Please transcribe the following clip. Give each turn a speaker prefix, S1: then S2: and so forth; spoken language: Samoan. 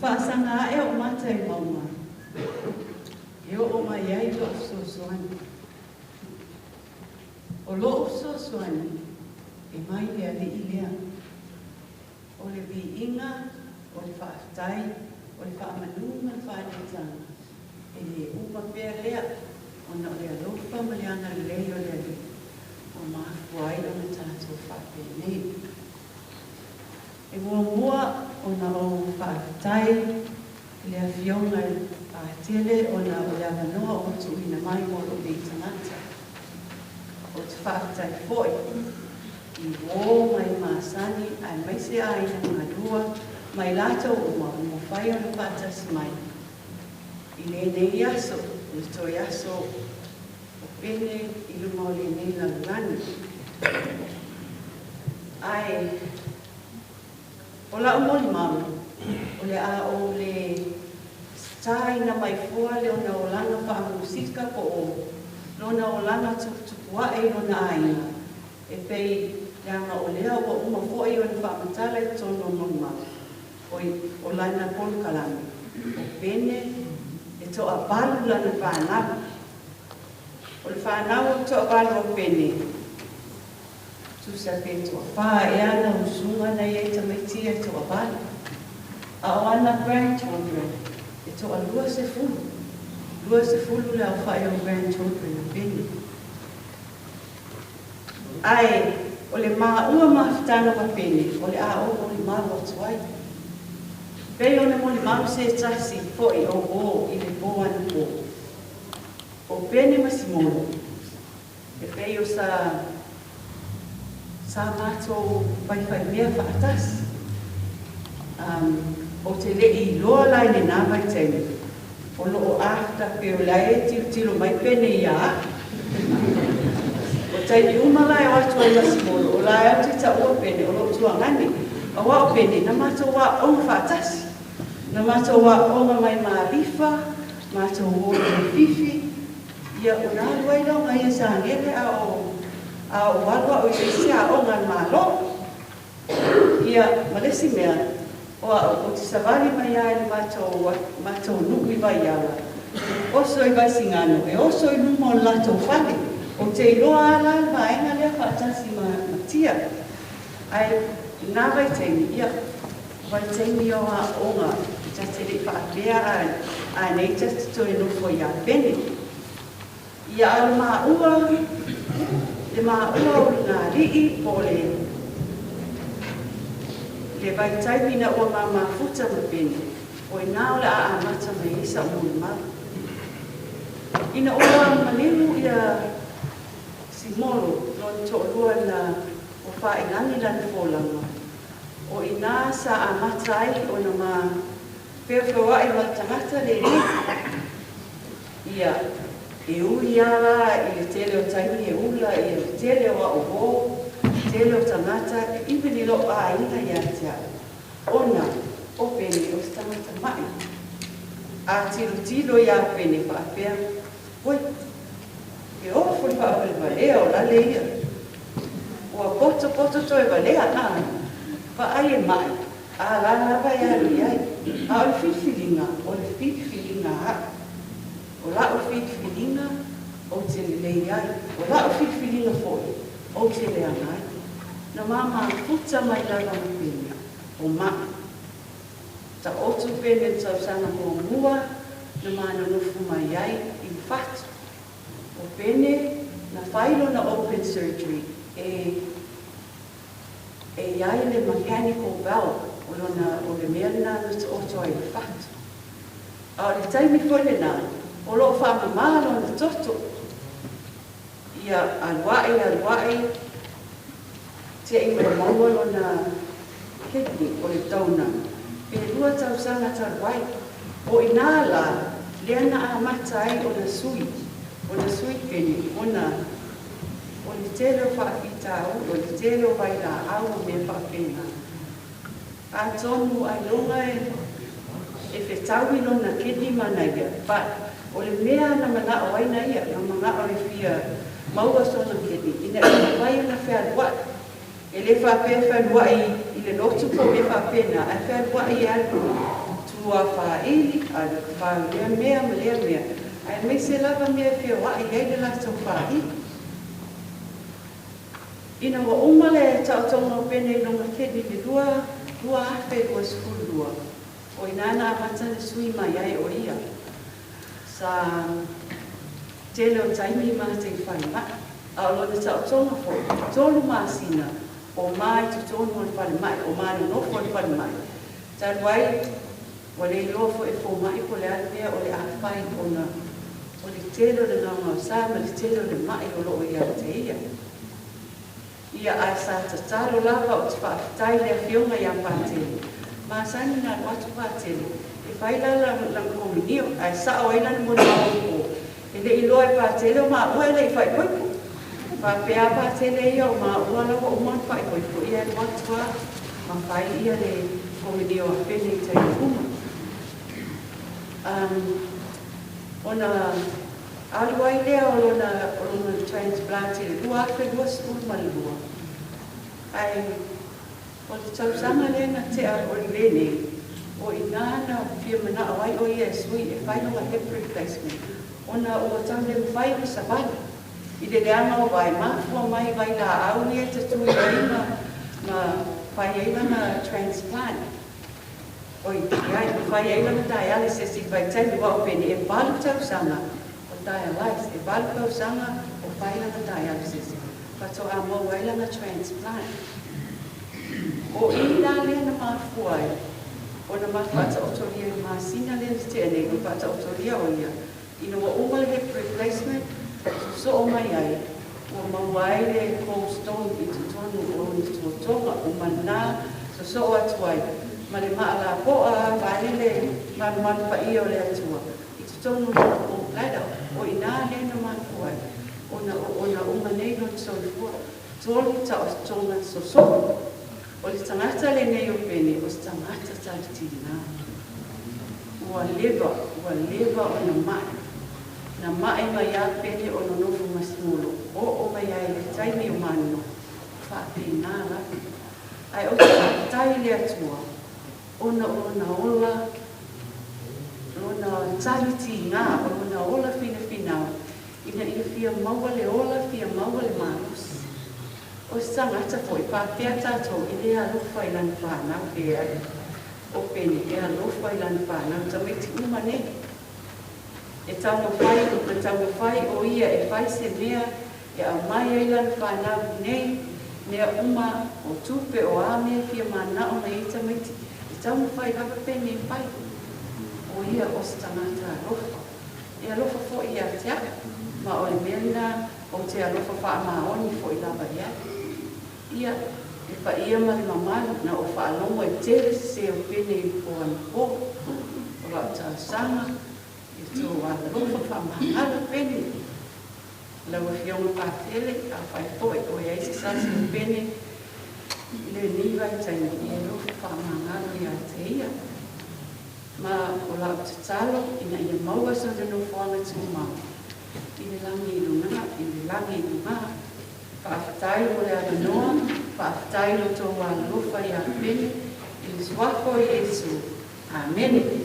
S1: faasaga ae ou mata i mauga, e oo mai ai lou fesoasoani. O lou fesoasoani e mai le Alii lea. O le viiga, o le faafetai, o le faamanu ma le faaneetaga, e le uma pea lea, ona o le alofa ma le agalelei o le Alii ua mafua ai ona tatou faapenei. E muamua ona ou faafetai i le Afioga i le Patele ona o le avanoa ua tuuina mai mo lou nei tagata. Ou te faafetai foi i uō mai masani aemaise aiga galua ma i latou uma ua mafai ona faatasi mai i lenei aso, o le toe aso o Pene i luma o lenei lalolagi. Ae o lau molimau, o le a ou le taina mai fua le ona olaga faamusika po o lona olaga tuputupuae i lona aiga, e pei leaga o lea ua uma foi ona faamatala i totonu o molimau, oi, o lana polokalame, o Pene e toavalu lana fanau. O le fanau o le toavalu o Pene, tusa pe toafa ea ana usuga na i ai tamaiti ia e toavalu. A o ana grandchildren e toa-20, 20 le aofai o grandchildren a Pene. Ae o le maua mafutaga ma Pene o le a ou molimau atu ai. Pei ona molimau se tasi foi o uō i le pō anapo. O Pene ma Simona, e pei o sa sa matou faifaimea faatasi. Um, ou te le i iloa la i lenā vaitaimi, o lo o after pe o la e tilotilo mai Pene ia au. O taimi uma la e o atu ai ma Simolo, o la e ou te taua Pene o lou tuagane. Aua o Pene, na matou aoga faatasi. Na matou aoga mai Malifa, matou o i Leififi, ia ona alu ai lea o ia Sagele a o a o alu au i le isi aoga a le Malo. Ia, ma le isi mea, o au, ou te savali mai lava i le matou, matou nuu i Vaiala, oso i Vaisigano, e oso i luma o le latou fale. Ou te iloa lava la le vaega lea faatasi ma, ma Tia. Ae i na vaitaimi, ia, o vaitaimi ia o aoga, ta te le i faapea a, a nei ta te toe nofo ia Pene. Ia a o le maua, le maua o Lugalii po o le, le vaitaimi ina ua ma mafuta ma Pene, o i ina o le a amata mai ai sa'u molimau. Ina ua maliu ia Simolo lona toalua na ua faailagi lana folauga, o i ina sa amata ai ona ma feofeoa'i ma le tagata lenei. Ia, e ui lava la i le tele o taimi e ula ia le tele o au uō, tele o tagata, even i lou aiga ia te au, ona o Pene o se tagata maʻi. A tilotilo iā Pene faapea, Oi, e ofo le faavalevalea o lale ia. Ua potopoto toe valea, a, vaai e maʻi, a la lava e alu i ai. A o le filifiliga, o le filifiliga aʻu. O la'u filifiliga ou te lelei ai, o la'u filifiliga foi ou te leaga ai. Na ma mafuta mai lava ma Pene, o maʻi. Taoto Pene le tausaga muamua na ma nonofo mai ai i Uafato. O Pene na fai lona open surgery e e i ai le mechanical valve o lona o le mea lena na taoto ai le fatu. A o le taimi foi lena o lo o faamama lona toto. Ia alu ae alu ae te i ua maua lona kidney o le donor pe lua tausaga talu ai. O inā la lea na amata ai ona sui, ona sui pene, ona o le tele o faafitauli, o le tele o vailaau ma mea faapena. Atonu ailoga e fetaui lona kidney ma na ia, but o le mea na manao ai na ia, na manao e fia maua sona kidney ina ia mafai ona fealuai. E le faapea e fealuai i le lotu po o mea faapena, ae fealuai e alu tua. Tuafāili, alu e tafao i lea mea ma lea mea, aemaise lava mea e feoai ai le latou fāili. Ina ua uma le taotoga o Pene i lona kidney i le 2022, o i ina na amata ona sui mai ai o ia. Sa tele o taimi ma te i falemai, a o lona taotoga foi, 3 masina o ma i totonu o le falemai, o ma nonofo i le falemai. Talu ai, ua le iloa foi e fomai po o le a le mea o le a fai ona o le tele o le gaogaosa ma le tele o le ma'i o lo o ia te ia. Ia, ae sa tatalo lava ou te faafetai i le Afioga ia Patele. Masani ona alu atu Patele e fai la lana komunio, ae sao ai lana molimau i o, e le i iloa e Patele o maua e le i faaipoipo. Faapea a Patele ia o maua la ua uma ona faaipoipo, ia e alu atu lava ma fai ia le komunio a Pele i taimi uma. Ona alu ai lea o lona transplant i le 2022, ae o le tausaga lea na tea o lenei, o i ina na fia manao ai o ia e sui e fai lona hip replacement, ona ua tau le mafai ona savali i le leaga o vae, mafua mai vailaau ia e tatui ai ma fai ai lana transplant. Oi, iai, ma fai ai lana dialysis i vaitaimi aua o Peni e 8 tausaga o dialyse, e 8 tausaga o fai lana dialysis, faatoa maua ai lana transplant. O i la lea na mafua ai ona ma faataotolia i le masina lea na tea nei, na faataotolia o ia ina ua uma le hip replacement, sosoo mai ai, ua maua ai le cold stone i totonu o lona tuotoga, uma lena, sosoo atu ai ma le maa lapoa vae le malumalu paia o le Atua i totonu o lona gall bladder. O i ina lea na mafua ai ona ona uma nei lona soifua. 3 taotoga sosoo. O le tagata lenei o Pene, o se tagata talitina. Ua leva, ua leva ona maʻi. Na maʻi mai a Pene o nonofo ma Smolo, oo mai ai i le taimi o manonofo, faapena lava. Ae ou te faafetai i le Atua, ona o lona ola, lona talitiga, o lona ola finafinau, ina ia fia maua le ola, fia maua le malosi. O se tagata foi, faapea tatou e le alofa i lana fanau, leai. O Pene e alofa i lana fanau, tamaiti uma nei. E taumafai, na taumafai o ia e fai se mea e aumai ai lana fanau nei, mea uma, o tupe, o a mea e fia manao mai ai tamaiti, e taumafai lava Pene e fai. O ia o se tagata alofa. E alofa foi ia te au, ma o le mea lena ou te alofa faamaoni foi lava i ai. Ia, le paia ma le mamalu, na ou faalogo e tele sese o Pene i le po anapo. O lau talosaga, ia tou alofa faamagalo Pene. Lau Afioga Patele, afai foi o i ai se sasi o Pene i lenei vaitaimi, ia alofa faamagalo ia te ia. Ma o lau tatalo ina ia maua sona nofoaga tumau i le lagi i luga, i le lagi i luga. Faafetai mo le avanoa, faafetai i lo outou alolofa ia Pele, i le Suafa o Iesu. Amene.